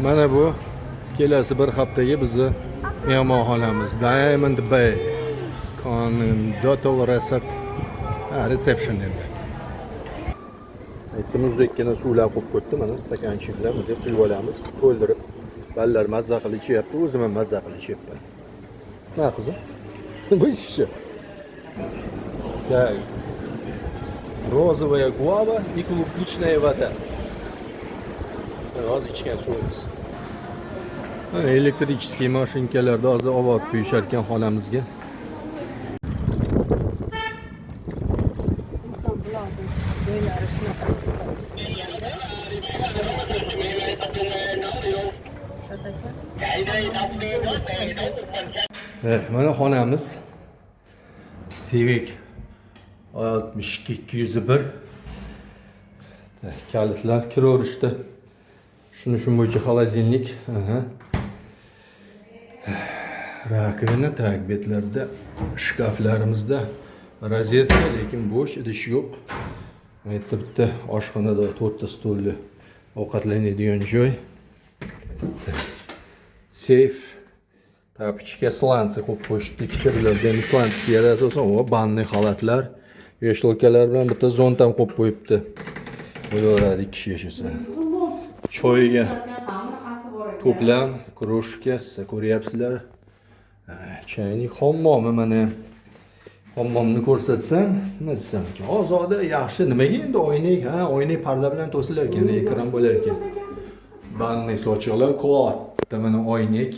Mana bu kelasi bir haftaga bizni mehmonxonamiz Diamond Bay Condotel Resort. Ha, reception endi. Aytdim, muzdekkina suvlar qo'yib qo'yibdi, mana stakanchiklar, bunday quyib olamiz, to'ldirib. Bolalar mazza qilib ichyapti, o'zim ham mazza qilib ichyapman. Na qizim? Bu shisha. Так. Розовая гуава и клубничная вода. Mana hozir ichgan suvimiz. Mana электрический mashinkalarda hozir olib qo'yishar ekan xonamizga. Inson bularni joylari shunaqa deganda Evet, mana xonamiz. Tevik 62 201. Kalitlar kiraverishdi. Shuni shu bo'yicha холодильник. Aha. Раковина, так, betlarda shkaflarimizda rozetka, lekin bo'sh, idish yo'q. Bu yerda bitta oshxonada to'rtta stolli ovqatlanadigan joy. Seyf. Тапочка, сланцы qo'yib qo'yishibdi. Ikkita bularda endi сланцы kiyadi asosan. O, банный xalatlar, вешалка lar bilan bitta zont ham qo'yib qo'yibdi. Bo'laveradi ikki kishi yashasa. Choyga to'plam, кружка, siz ko'ryapsizlar. Chaynik, hammomi mana. Hammomni ko'rsatsam, nima desam ekan? Ozoda, yaxshi. Nimaga endi oynak, ha, oynak parda bilan to'silar ekan, ekran bo'lar ekan. Банный sochiqlar katta, mana oynak.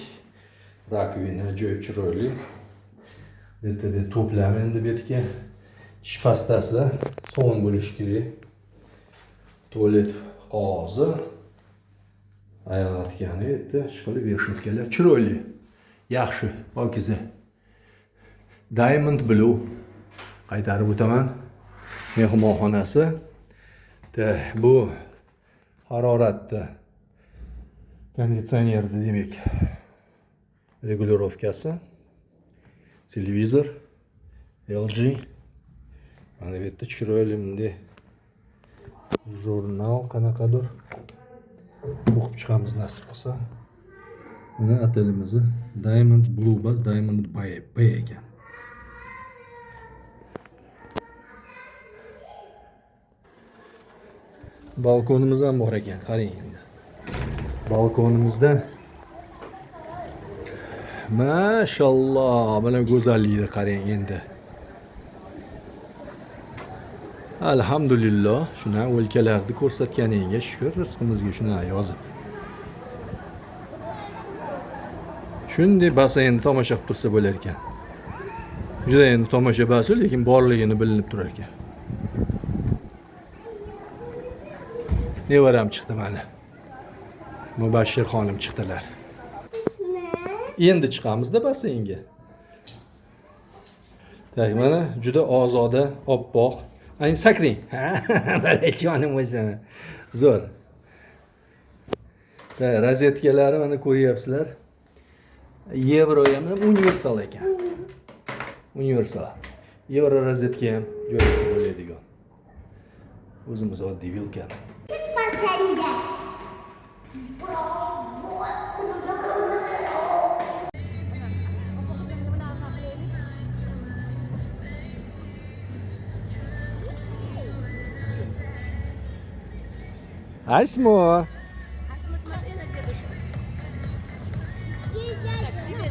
Раковина ajoyib chiroyli. Bu yerda bir to'plam, endi bu yerga tish pastasi, sovun bo'lishi kerak. Tualet qog'ozi. Oyoq artgani yerda ishqilib вешалка lar chiroyli. Yaxshi, pokiza. Diamond Blue, qaytarib o'taman. Mehmonxonasi. Bu haroratni konditsionerni demak регулировка si. Televizor LG. Mana bu yerda chiroyli bunday jurnal qanaqadir, o'qib chiqamiz nasib qilsa. Mana otelimizni Diamond Blue bas Diamond Bay, Bay ekan. Balkonimiz ham bor ekan, qarang endi. Balkonimizda mashalloh, mana go'zallikni qarang endi. Alhamdulillah, shuna o'lkalarni ko'rsatganingga shukur, rizqimizga shuna yozib. Shunday basseynni tomosha qilib tursa bo'lar ekan. Juda endi tomosha emas, lekin borligini bilinib turar ekan. Nevaram chiqdi mana. Mubashshir xonim chiqdilar. Endi chiqamizda basseynga. Так, mana juda ozoda, oppoq. Ayni sakring. Ha, balajonim o'zi. Zo'r. Так, rozetkalari mana ko'ryapsizlar. Yevro ham universal ekan. Universal. Yevro rozetka ham joylasa bo'ladigan. O'zimiz oddiy vilkani. Basseynga. Asmo. Asma, смотри на дедушку. Так, иди.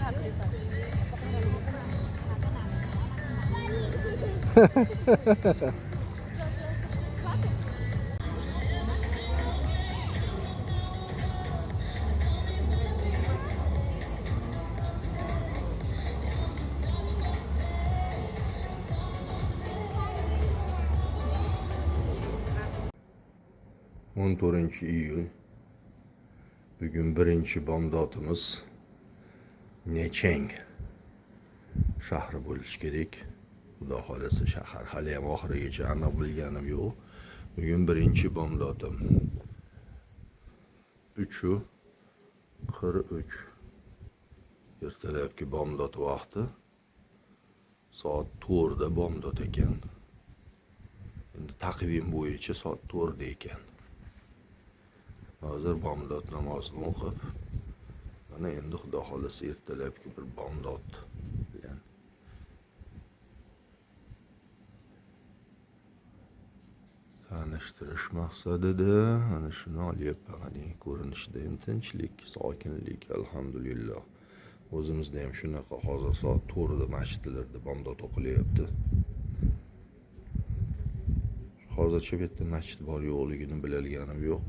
14 iyul. Bugun birinchi bomdodimiz Necheng shahri bo'lishi kerak. Xudo xohlasa, shahar hali ham oxirigacha aniq bilganim yo'q. Bugun birinchi bomdodim. 3:43 ertalabki bomdod vaqti. Soat 4 da bomdod ekan. Endi taqvim bo'yicha soat 4 da ekan. Hozir bomdod namozini o'qib, mana endi Xudo xohlasa ertalabki bir bomdod bilan tanishtirish maqsadida mana shuni olyapman. Qarang, ko'rinishida ham tinchlik, sokinlik, alhamdulillah. O'zimizda ham shunaqa hozir soat 4da masjidlarda bomdod o'qilyapti. Hozircha bu yerda masjid bor yo'qligini bilolganim yo'q.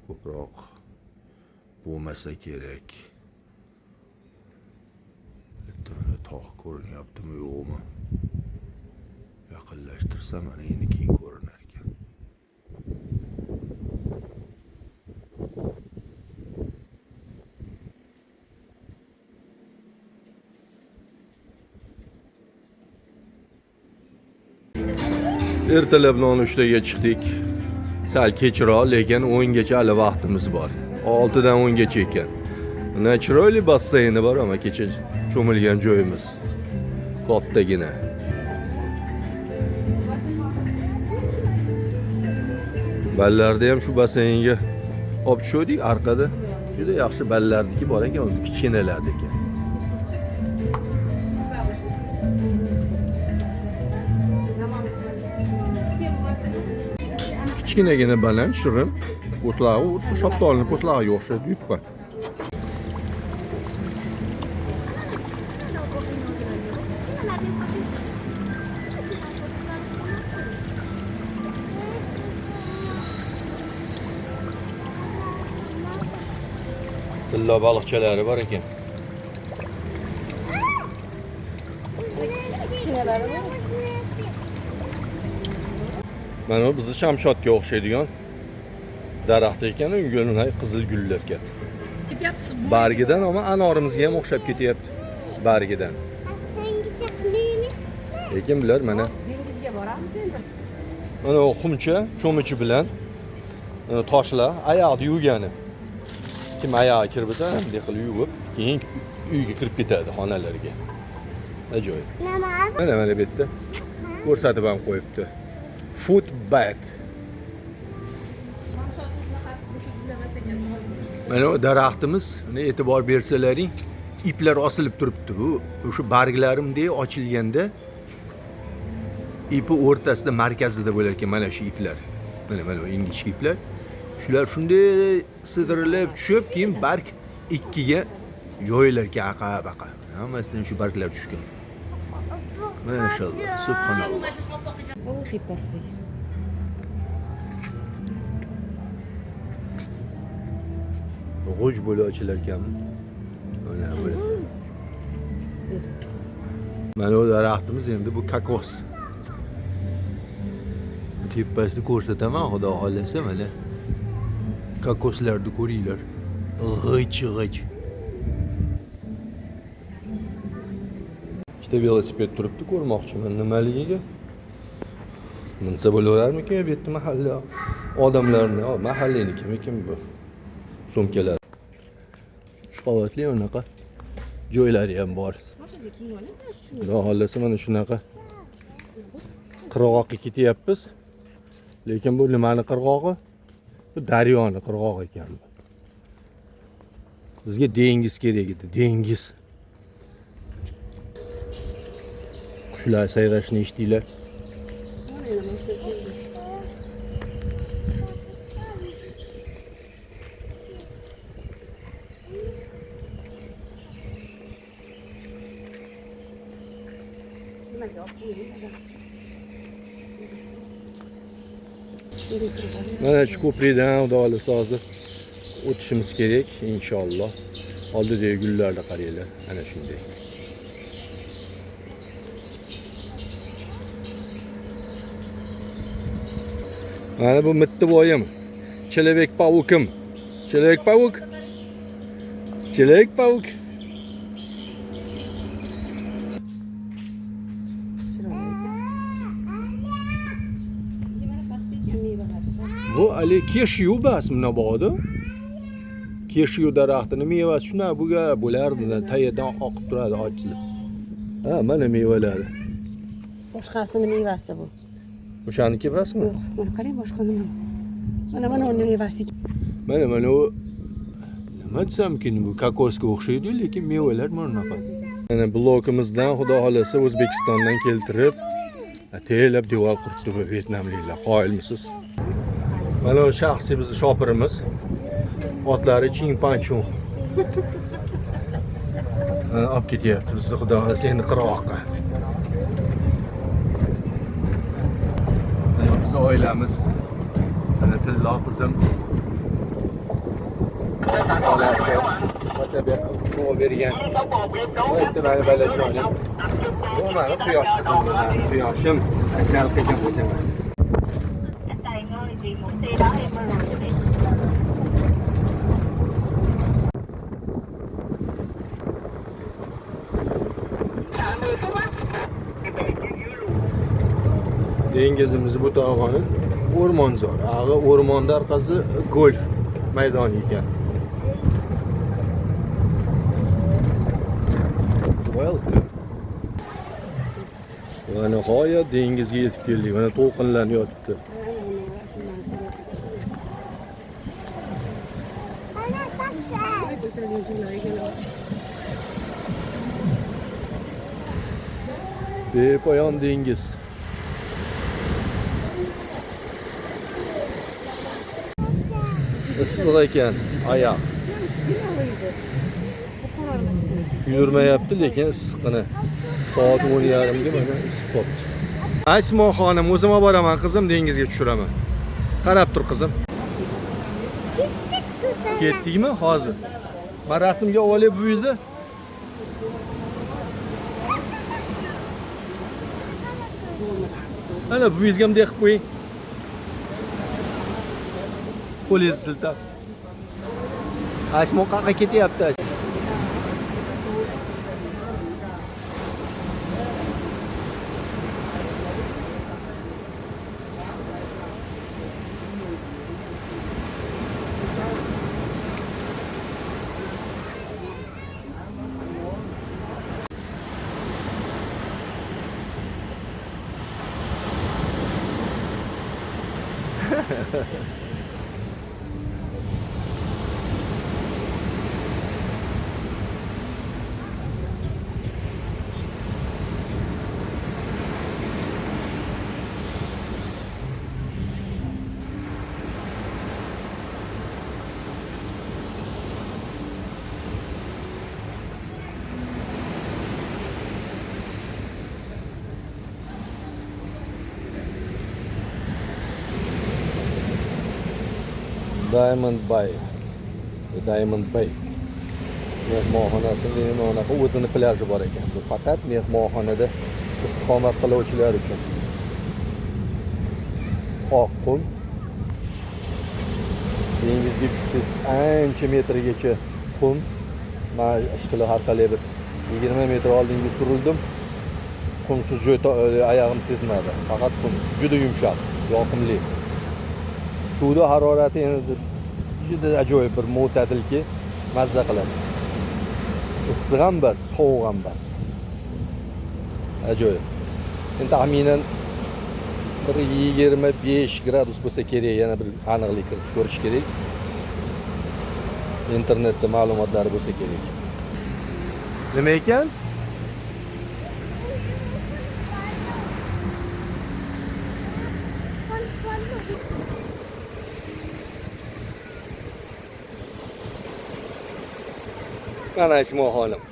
Ko'proq bo'lmasa kerak. Bitta mana tog' ko'rinyaptimi yo'qmi? Yaqinlashtirsam mana endi keyin ko'rinar ekan. Ertalab nonushtaga chiqdik. Sal kechroq, lekin 10 gacha hali vaqtimiz bor. 6dan 10 gacha ekan. Mana chiroyli basseyni bor, ama kecha cho'milgan joyimiz. Kattagina. Ballarda ham shu basseynga olib tushdik arkada. Juda yaxshi ballarniki bor ekan, o'zi kichkinalarniki. Kichkinagina baland, shirin. Po'stlag'i xuddi shaftolini po'stlag'iga o'xshaydi, yupqa. Tillo baliqchalari bor ekan. Mana bu bizni Shamshotga o'xshaydigan daraxt ekan, unga unday qizil gullar ketdi. Ketyapsiz. Bargidan ama anorimizga ham o'xshab ketyapti. Bargidan. Lekin bular mana Dengizga boramiz endi. Mana u xumcha cho'michi bilan toshlar oyoqni yuvgani. Kim oyog'i kir bo'lsa, bunday qilib yuvib, keyin uyga kirib ketadi xonalarga. Ajoyib. Mana mana bu yerda ko'rsatib ham qo'yibdi. Foot bath. Shamshod bunaqasi buncha gullamas ekan. Mana bu daraxtimiz, mana e'tibor bersalaring, iplar osilib turibdi. Bu o'sha barglarimdek ochilganda ipi o'rtasida, markazida bo'lar ekan mana shu iplar. Mana mana bu ingichka iplar. Shular shunday sidirilib tushib, keyin barg ikkiga yoyilar ekan, aqa-baqa. Hammasidan shu barglar tushgan. Mashalloh, subhanalloh. Bu tepasidagi. G'uj bo'lib ochilar ekanmi? Mana bu. Mana bu daraxtimiz endi bu kokos. Tepasini ko'rsataman, Xudo xohlasa mana. Kokoslarni ko'ringlar. G'ich g'ich. Ikkita velosiped turibdi, ko'rmoqchiman nimaligiga. Minsa bo'laverarmikin bu yerda mahalla odamlarni, mahallanikimikin bu? Sumkalar. Uch qavatli unaqa joylari ham bor. Xudo xohlasa mana shunaqa qirg'oqqa ketyapmiz. Lekin bu nimani qirg'og'i? Bu daryoni qirg'og'i ekan. Bizga dengiz kerak edi, dengiz. Qushlar sayrashini eshitdinglar. Mana shu ko'prikdan Xudo xohlasa hozir o'tishimiz kerak inshaalloh. Oldidagi gullarni qaranglar, ana shunday. Mana bu Mittivoyim. Chelebek pavukim. Chelebek pavuk. Chelebek pavuk. Bu ali keshiyu bas Navoda. Keshiyu daraxtini mevasi shuna buga bo'lardi, tayidan oqib turadi ochilib. Ha, mana mevalari. Boshqasini mevasi bu. O'shaniki emasmi? Yo'q, mana qarang boshqa nima. Mana mana uni mevasi. Mana mana u nima desamkin, bu kokosga o'xshaydi, lekin mevalar mana bunaqa. Mana blokimizdan xudo xolasa O'zbekistondan keltirib, ataylab devor quribdi bu vyetnamliklar. Qoyilmisiz? Mana u shaxsiy bizni shopirimiz. Otlari Ching Panchung. Mana olib ketyapti bizni xudo xolasa endi qirg'oqqa. Mana bizni oilamiz. Mana Tillo qizim. Xolasi Otabek tug'ib bergan. Bu yerda mani balajonim. Bu mani quyosh qizim, bu mani quyoshim. Ajal qizim o'zim. Anh Tài ơi, vì mẫu xe đó em ơi rồi cho em. Dengizimiz bu tog'oni o'rmonzor. Ag'i o'rmonda orqasi golf maydoni ekan. Welcome. Va nihoyat dengizga yetib keldik. Mana to'lqinlanib yotibdi. Mana topsan. O'tirgan joylari keladi. Bepoyon dengiz. Issiq ekan oyoq. Yurmayapti, lekin issiqqina. Soat 10:30 ga mana isib qolibdi. Asmo xonim, o'zim olib boraman qizim, dengizga tushiraman. Qarab tur qizim. Ketdikmi hozir? Men rasmga olay buvingizni. Mana buvingizga bunday qilib qo'ying. Qo'lingizni siltab. Asmo qayerga ketyapti? Diamond Bay. Diamond Bay mehmonxonasini unaqa o'zini plyaji bor ekan. Bu faqat mehmonxonada istiqomat qiluvchilar uchun. Oq qum. Dengizga tushsangiz ancha metrgacha qum. Men ishqilib har qalay bir 20 metr oldinga surildim. Qumsiz joy oyog'im sezmadi. Faqat qum juda yumshoq, yoqimli. Suvda harorati endi juda ajoyib bir mo'tadilki, mazza qilasiz. Issiq ham bas, sovuq ham bas. Ajoyib. Endi taxminan bir 25 gradus bo'lsa kerak, yana bir aniqlik kiritib ko'rish kerak. Internetda ma'lumotlari bo'lsa kerak. Nima ekan? Mana Ismoil xonim.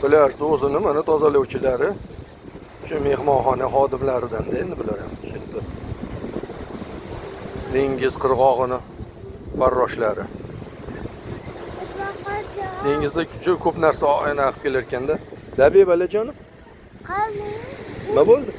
Plyajda o'zini mana tozalovchilari, shu mehmonxona xodimlaridan endi bular ham shu yerda. Dengiz qirg'og'ini farroshlari. Dengizda juda ko'p narsa ayna qilib kelar ekanda. Labi balajonim. Nima bo'ldi?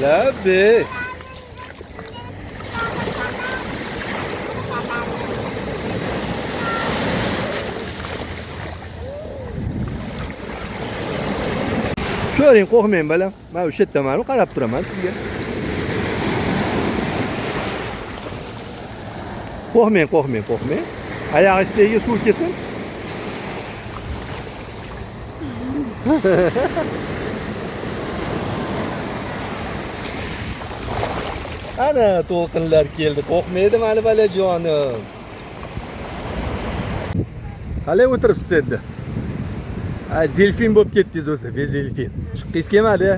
Labbay. Tushavering, qo'rqmang, bolam. Men o'sha yerdaman, qarab turaman sizga. Qo'rqmang, qo'rqmang, qo'rqmang. Oyog'ingiz tagiga suv kelsin. Ana to'lqinlar keldi. Qo'rqmaydi mani bolajonim. Qalay o'tiribsiz endi? Ha, delfin bo'lib ketdingiz o'zi, bez delfin. Chiqqingiz kelmadi?